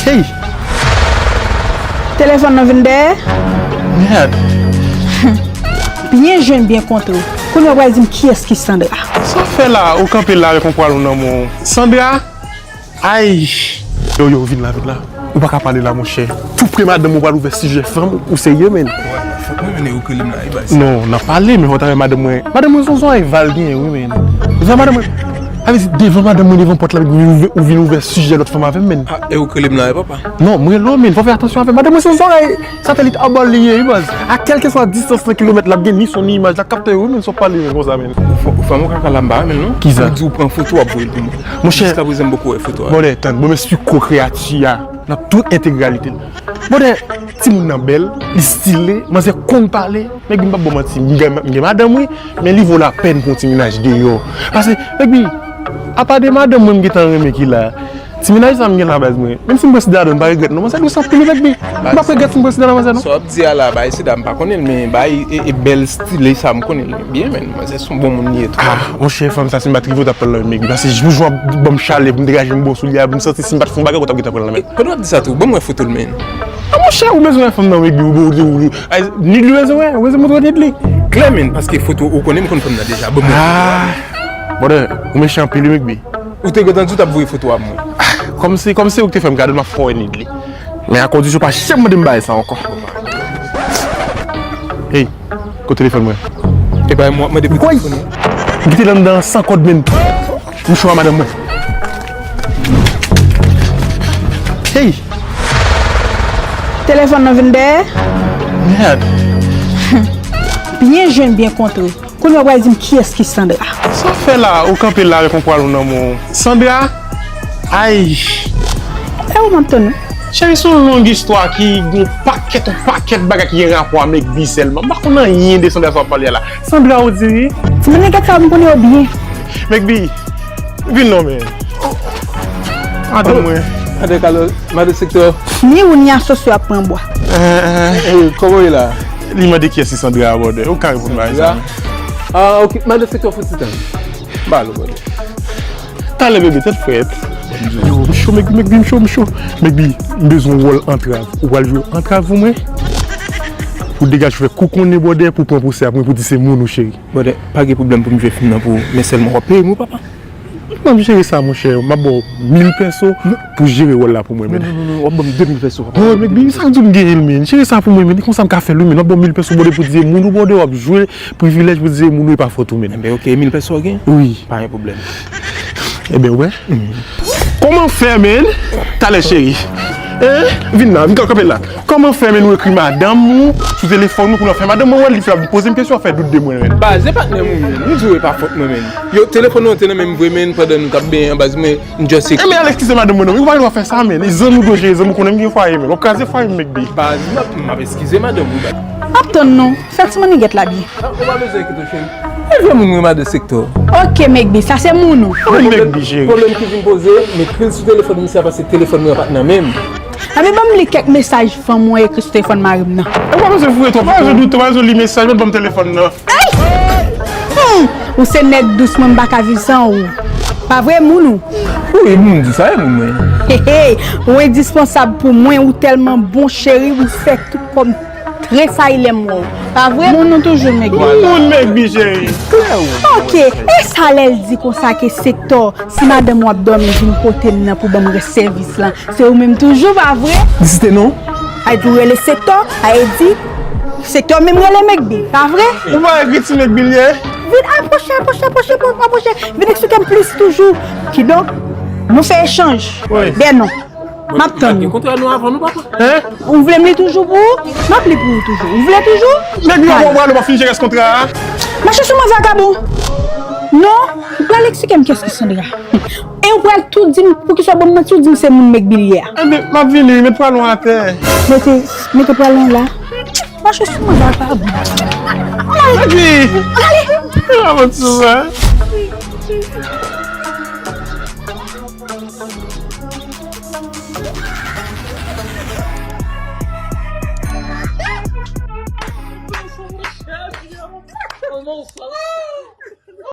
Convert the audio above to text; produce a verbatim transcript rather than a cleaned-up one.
Hey! Telefòn nan vin dèyè? Mèd! Byen jwenn, byen kontre. Kounye a w pral di m kiyès ki Sandra. Sa w fè la, ou kanpe la avèk yon pwalon nan men w? Sandra? Ay! Yo, yo, vin la, vin la. Ou pa ka pale la, monchè. Tou pre madanm ou pral ouvè sijè fanm, ou serye, menn? Fòk mwen mennen ou k rele m la, wi, baz. Non, n ap pale, men fò w ta wè madanm mwen. Madanm mwen se yon zòrèy va l genyen, wi, menn. Ou wè madanm mwen? Sa vle di, devan madanm mwen, devan pòt la, ou vin ouvè, ou vin ouvè sijè lòt fanm avè m, menn. Ah, e ou k rele m la, wi, papa? Non, mwen rele w, menn. Fò w fè atansyon avè m. Madanm mwen se yon zòrèy. Satèlit abòl li ye, wi, baz. A kèlkeswa distans nan kilomèt, l ap gen ni son ni imaj, l ap kapte yo, wi, menn, sa w pale, menn, konsa, menn. Ou fè, ou fè m yon kaka la, m pa renmen l, non. Kisa? Ou di ou pran foto, w ap voye l pou mwen. Monchè. Jiskaprezan, m poko wè foto a. Bòdè, tann, mwen menm si kò kreyati a, nan tout entegralite l. Bòdè, timoun nan bèl, li stile, manzè konn pale, Megbi, m p ap ba w manti, m gen, m gen madanm, wi, men li vo lapèn pou yon ti mennaj deyò. Pase, Megbi, apa de madanm mwen m gentan renmen ki la, ti mennaj sa m gen la, baz mwen, menm si m pran sida ladan l, m pa regrèt non, manzè dous anpil, wi, Megbi. M p ap regrèt si m pran sida nan manzè non. Sa w ap di a la, bay sida m pa konnen l, men bay e, e bèl stile sa m konnen l byen, menn, manzè se yon bon moun li ye tou. Ah, monchè, fanm sa, si m pa t rive, w t ap pran l nan men Megbi, pase jou w ap ban m chalè pou m degaje m bon sou li a, pou m santi si m pa t fè yon bagay, w t ap gentan pran l nan men. Kote w ap di sa tou? Ban mwen foto l, menn. Ah, monchè, ou bezwen wè fanm nan, Megbi, ou, ou, ou, ay, ni li bezwen wè, ou bezwen montre ni li. Klè, menn, paske foto, ou konnen m konn fanm nan deja. Bon, bon. Ah, brother, ou mechan anpil, wi, Megbi. Ou te gentan di w t ap voye foto a mwen. Ah, kòmsi, kòmsi ou te fè m kado, m ap fè w wè ni li. Men a kondisyon pa janm mande m bagay sa ankò. Hey, kote telefòn mwen? E bay mwen, mande pou telefòn mwen. M kite l anndan san kòd, menn. M cho a madanm mwen. Hey! Telefòn nan vin dèyè? Mèd! Byen jwenn, byen kontre. Kounye a w pral di m kiyès ki Sandra. Sa w fè la, ou kanpe la avèk yon pwalon nan men w? Sandra? Ay! E ou m ap tann ou. Cheri, se yon long istwa ki gen yon pakèt, yon pakèt bagay ki gen rapò a Megbi sèlman. M pa konn anyen de Sandra sa w ap pale a la. Sandra, ou di wi? Ti moun nègèt sa, m konnen yo byen. Megbi, vin non, men. Madanm mwen. Madan Kalòl, madan Sektò. Ni ou ni asosye w ap pran bwa. Eh, kòman w ye la? Li mande kiyès se Sandra a, brother. Ou ka reponn bagay sa. Ah, ok. Madan Sektò, fè ti tan. Ba lo, brother. Talè, bebe, tèt frèt. Yo, m cho, Megbi, Megbi, m cho, m cho. Megbi, m bezwen wòl antrav. Ou pral jwe antrav pou mwen? Pou degaje fè kou konnen, brother, pou pran pwosè ap mwen, pou di se moun ou, cheri. Brother, pa gen pwoblèm pou m jwe fim nan pou ou, men sèlman w ap peye m, wi, papa. M ap jere sa, monchè. M ap ba w mil pèso pou jere wòl la pou mwen, men. Non, non, non, non, w ap ban m de mil pèso, papa. Oh, men, men, sa k di w m genyen l, men? Jere sa pou mwen, men. Konsa m ka fè l, wi, men. W ap ban m mil pèso, brother, pou di se moun ou, brother, w ap jwe privilèj pou di se moun ou, e pa fòt ou, men. Enben, ok, mil pèso w gen? Wi. Pa gen pwoblèm. Enben, wè. Kòman fè, men? Talè, cheri. Hein? Vin la, vin kanpe la. Kòman fè, men, ou ekri madanm ou sou telefòn ou, kounye a w fè madanm mwen wè l, li fè ap poze m kesyon, ap fè dout de mwen, men. Baz, e patnè m ou, men. M di w e pa fòt mwen, men. Yo, telefòn nan te nan men m vre, men, pandan nou t ap benyen an, baz, mwen, m just ekri. Enben, al eskize madanm mwen non, men. Ou pa gen dwa fè sa, men. E zanmi w dwe jere, zanmi w konnen m gen fwaye, men. W ap kraze fwaye m, Megbi. Baz, m ap, m ap eskize madanm ou, baz. Ap tann non. Fè ti manigèt la byen. Ah, ou pa bezwen enkyete w, cheri. E vre moun mwen, madan Sektò. Ok, Megbi, sa se moun ou. Wi, Megbi, cheri. Pwoblèm ki vin poze, m ekri l sou telefòn misye a, paske telefòn mwen pa t nan men m. Epi ban m li kèk mesaj fanm ou ekri sou telefòn mari m nan. Ou pa bezwen foure twòp, pa bezwen doute, pa bezwen li mesaj, mèt ban m telefòn nan. Ay! Hmm! Ou se nèg dous, mwen m pa ka viv san ou. Pa vre, moun ou? Wi, moun di sa, e moun mwen. Hey, hey, ou endispansab pou mwen, ou tèlman bon, cheri, ou fè tout kò m tresayi lè m wè w. Pa vre? Moun ou toujou, Megbi. Moun Megbi, cheri. Klè wi. Ok, e sa lè l di konsa ke Sektò, si madanm ou ap dòmi, vin kote m nan pou ban m rès sèvis lan, se ou menm toujou, pa vre? Li site non? Ay di w rele Sektò, ay di Sektò menm rele Megbi, pa vre? Ou pa wè ki ti Megbi l ye? Vin apwoche, apwoche, apwoche, apwoche. Vin eksplike m plis toujou. Kidonk, nou fè echanj. Wi. Dè non. M ap tann ou. Mwen gen kontra nou avan nou, papa. Hein? Ou vle m li toujou pou ou? M ap li pou ou toujou. Ou vle toujou? Nèg yo pral, ou pa fin jere kontra a? Mache sou mwen, vagabon. Non, ou pral eksplike m kiyès ki Sandra. E ou pral tou di m, poukisa w ban m manti, ou di m se moun Megbi l ye a? Enben, m ap vini, met pwalon atè. Mete, mete pwalon la. Mache sou mwen, vagabon. Megbi! Ale! Avanti sa.